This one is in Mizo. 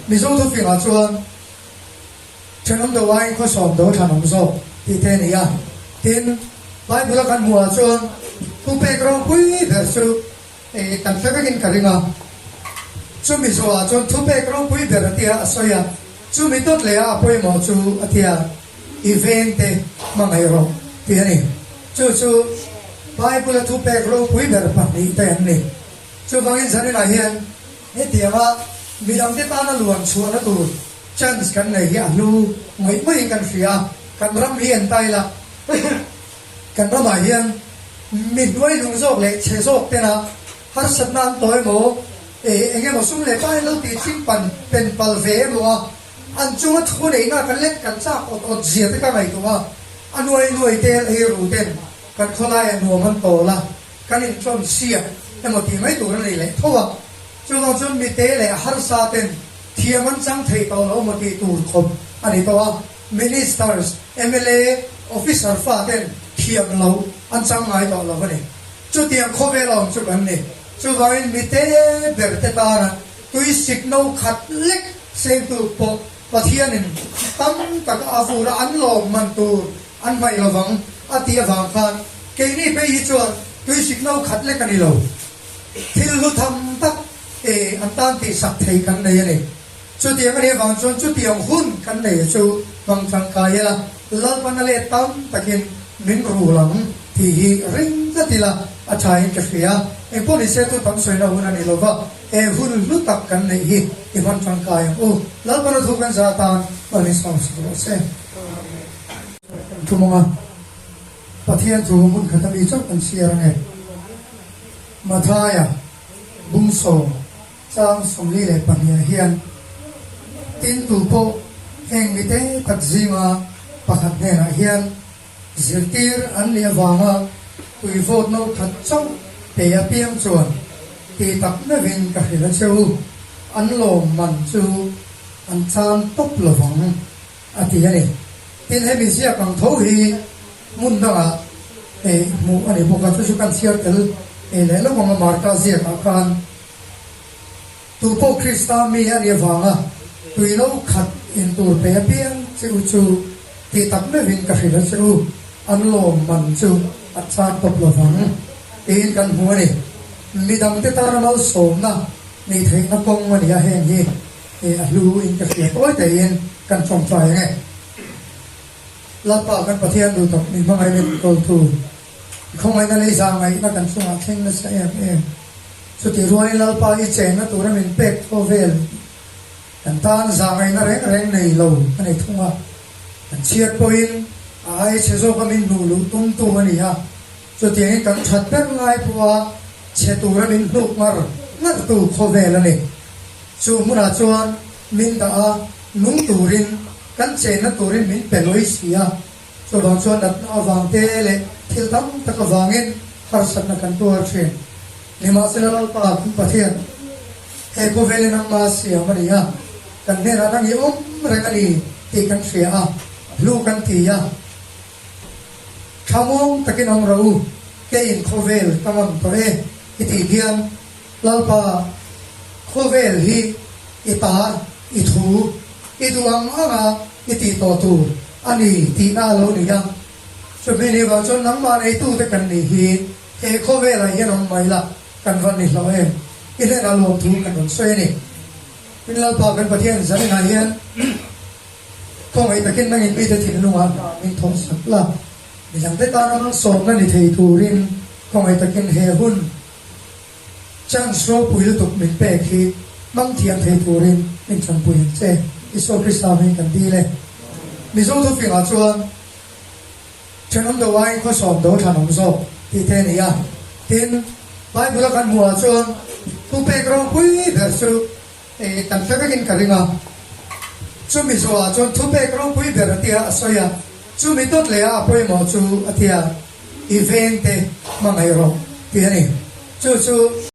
Mizo thufingah chuan thenawm do aiin khawsawm do thlanawm zawk tih te a ni a. Tin, Bible-a kan hmuhah chuan thupek ropui ber chu kan hre vekin ka ring a. Chumi zawhah chuan thupek ropui ber a tia a sawi a, chumi dawt leh a a pawimawh chu a tia i vengte hmangaih rawh tih a ni. Chu chu Bible-a thupek ropui ber pahnihte an ni. Chuvangin zaninah hian hetianga midangte tana luan chhuahna tur chance kan nei hi a hlu ngaih maiin kan hria a, kan ram hi en ta ila kan ramah hian mi hnuai lung zawk leh chhe zawk tena harsatna an tawh emaw eh eng emaw sum leh pain lo tih thing pan pen pal ve emaw a an chunga thu neihna kan lek kan chak awt awt zia te ka ngaihtuah a, a nuai nuai te ei ru ten kan khawlaiah nuam an tawl a. Kan inṭawn siak emaw tih mai tur a ni leh tho a, chuvang chuan mite leh harsa ten thiam an chang thei tawh lo emaw tih tur khawp a ni tawh a, Ministers, mla, Officer fa ten thiam lo an chang ngai tawh lo a ni. Chutiang khawvel awm chu kan ni. Chuvangin mite ber te tana tui sik no khat lek sengtu pawh Pathianin tam taka a vur a an lawm man tur An hmaih lovang a tih avang khan keini phei hi chuan tuisik no khat lek a ni lo. Thil hlu tham tak e an tan tihsak thei kan nei a ni. Chutiang a nih avang chuan chutiang hun kan nei chu hmang tangkai ila Lalpan a let tam takin min rul ang tih hi ring tlat ila a thain ka hria. Engpawh nise tu tam sawina hun a ni lova, he hun hlu tak kan neih hi i hman tangkai ang u. Lalpan a thu kan zah atan hman in sawm sak rawh se. Thumanga Pathian thu hmun khat ami chauh kan chhiar ange. Mathaia bung chang 42 ah hian tin tu pawh heng mite tak zinga pakhat hnenah hian zirtir an nih avanga tui vawt no khat chauh pe apiang chuan ti tak meuhin ka hrilh a che u, an lawm man chu an chan tawp lovang. A ti a ni. Tin, hemi ziak ang tho hi hmun dangah hmuh a ni bawk a, chu chu kan chhiar tel leh lo ang a, Marka ziakah khan tu pawh Krista mi a nih avanga tui lo khat in tur pe apiang che u chu ti tak meuhin ka hrilh a che u, an lawm man chu a chan tawp lo vang tiin kan hmu a ni. Midangte tana malsawmna nih theihna kawng a ni a, heng hi. He a hlu in ka hria tawi taiin kan tawngtai ang e. Lalpa kan Pathian duh tak min hmangaih min kawltu, i khawngaihna lei zahngaihna kan chungah thleng nasa em em. Chutih rualin Lalpa i chenna tura min pek thaw vel kan tan zahngaihna reng reng nei lo a nei thung a. Kan chhiat pawhin a ai chhe zawka min hnuh luh tumtu a ni a. Chutiangin kan that ber lai pawha chhe tura min hnuk ngar ngartu khawvel a ni. Chu hmunah chuan min dah a, nung turin, kan chenna turin min pe lawi si a. Chuvang chuan natna avang te leh thil tam tak avangin harsatna kan tuar thin. Nimahsela Lalpa kan Pathian, he khawvelin nangma siam a ni a, kan hnenah nang i awm reng a ni tih kan hria a, hlu kan ti a. Thamawng takin awm rawh u, keiin khawvel ka ngam tawh e i tih hian Lalpa, khawvel hi i ta, i thu, i duh ang anga i tih tawh tur a ni tihna a lo ni a. Chumi ni vang chuan nangmah neitute kan nih hi he khawvelah hian awm mai la, kan va ni hlauh em? I hnenah lawmthu kan rawn sawi a ni. Tin, Lalpa kan Pathian zaninah hian khawngaih takin nangin mite thinlungah hna min thawhsak la, midangte tana malsawmna ni thei turin khawngaih takin he hun Chance ropui lutuk min pek hi hmang thiam thei turin min chanpui ang che. Isua Krista hming kan dil e. Mizo thufingah chuan thenawm do aiin khawsawm do thlanawm zawk tih te a ni a. Tin, Bible-a kan hmuhah chuan thupek ropui ber chu kan hre vekin ka ring a. Chumi zawhah chuan thupek ropui ber a tia a sawi a. Chumi dawt leh a a pawimawh chu a tia. I vengte hmangaih rawh tih a ni. Chu chu.